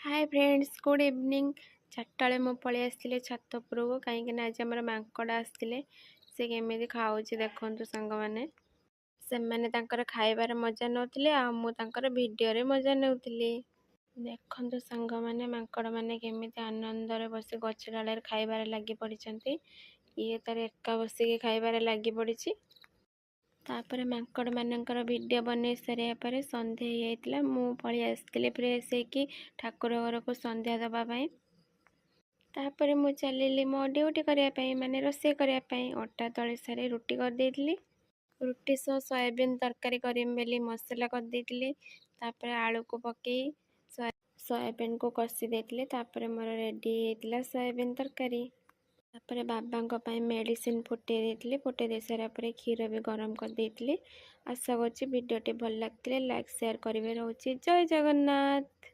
Hi friends, good evening. 4ଟା ବେଳେ ମୁଁ ପଳେଇ ଆସିଥିଲି ଛାତ ଉପରକୁ, କାହିଁକିନା ଆଜି ଆମର ମାଙ୍କଡ଼ ଆସିଥିଲେ। ସେ କେମିତି ଖାଉଛି ଦେଖନ୍ତୁ ସାଙ୍ଗମାନେ। ସେମାନେ ତାଙ୍କର ଖାଇବାରେ ମଜା ନେଉଥିଲେ ଆଉ ମୁଁ ତାଙ୍କର ଭିଡ଼ିଓରେ ମଜା ନେଉଥିଲି। ଦେଖନ୍ତୁ ସାଙ୍ଗମାନେ, ମାଙ୍କଡ଼ମାନେ କେମିତି ଆନନ୍ଦରେ ବସି ଗଛ ଡାଳରେ ଖାଇବାରେ ଲାଗି ପଡ଼ିଛନ୍ତି। ଇଏ ତାର ଏକା ବସିକି ଖାଇବାରେ ଲାଗି ପଡ଼ିଛି। ତାପରେ ମାଙ୍କଡ଼ମାନଙ୍କର ଭିଡ଼ିଓ ବନେଇ ସାରିବା ପରେ ସନ୍ଧ୍ୟା ହେଇଯାଇଥିଲା। ମୁଁ ପଳେଇ ଆସିଥିଲି ଫ୍ରେଶ୍ ହେଇକି ଠାକୁର ଘରକୁ ସନ୍ଧ୍ୟା ଦେବା ପାଇଁ। ତାପରେ ମୁଁ ଚାଲିଲି ମୋ ଡ୍ୟୁଟି କରିବା ପାଇଁ, ମାନେ ରୋଷେଇ କରିବା ପାଇଁ। ଅଟା ଦଳି ସାରି ରୁଟି କରିଦେଇଥିଲି। ରୁଟି ସହ ସୋୟାବିନ୍ ତରକାରୀ କରିବି ବୋଲି ମସଲା କରିଦେଇଥିଲି। ତାପରେ ଆଳୁକୁ ପକାଇ ସୋୟାବିନ୍କୁ କଷି ଦେଇଥିଲି। ତାପରେ ମୋର ରେଡ଼ି ହେଇଯାଇଥିଲା ସୋୟାବିନ୍ ତରକାରୀ। ତାପରେ ବାବାଙ୍କ ପାଇଁ ମେଡ଼ିସିନ ଫୁଟେଇ ଦେଇଥିଲି। ଫୁଟେଇ ଦେଇ ସାରିବା ପରେ କ୍ଷୀର ବି ଗରମ କରିଦେଇଥିଲି। ଆଶା କରୁଛି ଭିଡ଼ିଓଟି ଭଲ ଲାଗିଥିଲେ ଲାଇକ୍ ସେୟାର କରିବେ। ରହୁଛି, ଜୟ ଜଗନ୍ନାଥ।